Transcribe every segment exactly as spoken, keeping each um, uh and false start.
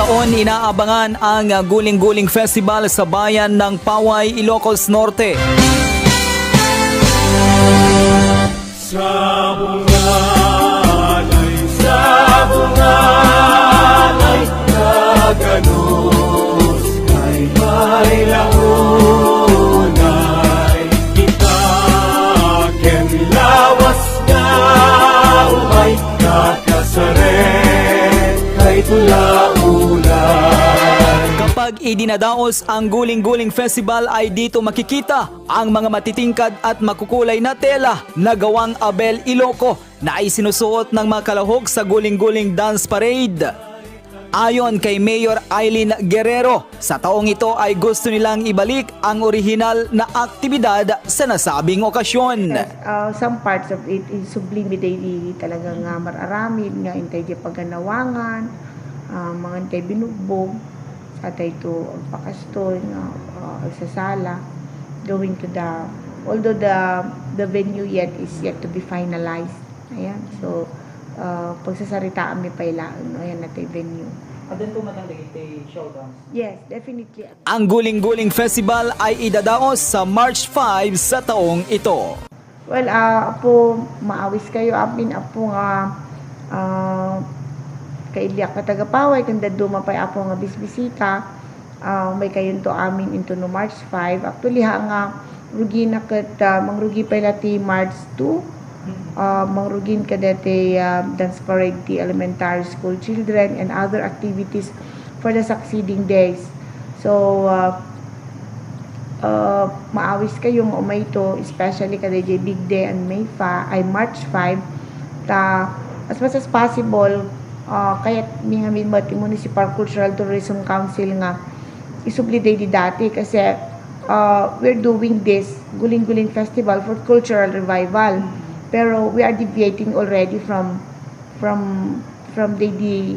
On inaabangan ang Guling-Guling Festival sa bayan ng Paway, Ilocos Norte. Sabungan ay sabungan ay kaganos kay may launay kita ken lawas nga umay kakasarek kay tulaulay. Kapag idinadaos ang Guling-Guling Festival ay dito makikita ang mga matitingkad at makukulay na tela na gawang Abel Iloco na isinusuot ng mga kalahok sa Guling-Guling Dance Parade. Ayon kay Mayor Eileen Guerrero, sa taong ito ay gusto nilang ibalik ang orihinal na aktibidad sa nasabing okasyon. Uh, some parts of it is sublimity, di talaga nga mararamid nga intay di paganawangan, uh, mga intay binugbog, sa tayo agpakastoy nga, uh, agsasala, going to the, although the, the venue yet is yet to be finalized. Ayan, so, uh, pagsasaritaan mi pay laeng, no? Ayan na tayo venue. Addan po man dagiti showdowns? Yes, definitely. Ang Guling-Guling Festival ay idadaos sa March five sa taong ito. Well, ah, Apo, maawis kayo amin, Apo, nga, ah, kailiak nga taga-Paway, ken dadduma pay, Apo, nga bisbisita, ah, may kayunto amin into no March five. Actually, ha, nga rugi na ket, ah, mangrugi pay la ti March two. Ah, mangrugin kadati, ah, dance parade ti elementary school children and other activities for the succeeding days. So, uh, uh, maawis kayo nga umayto, especially kada jay big day on May five, ay March five, ta as much as possible, uh, kayat mi nga met ti Municipal Cultural Tourism Council nga isubli daydi dati kasi, uh, we're doing this Guling-Guling Festival for cultural revival. Pero we are deviating already from from, from the, the,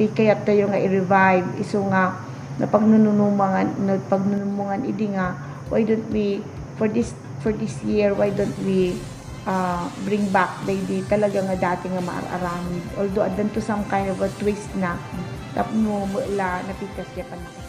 the kayat tayo nga i-revive, isu nga napagnununumangan, napagnunumungan idi nga, why don't we, for this, for this year, why don't we, uh, bring back the, the talaga nga dati nga maar-aramid? Although addan to some kind of a twist na, tapno la napikas ya panakit.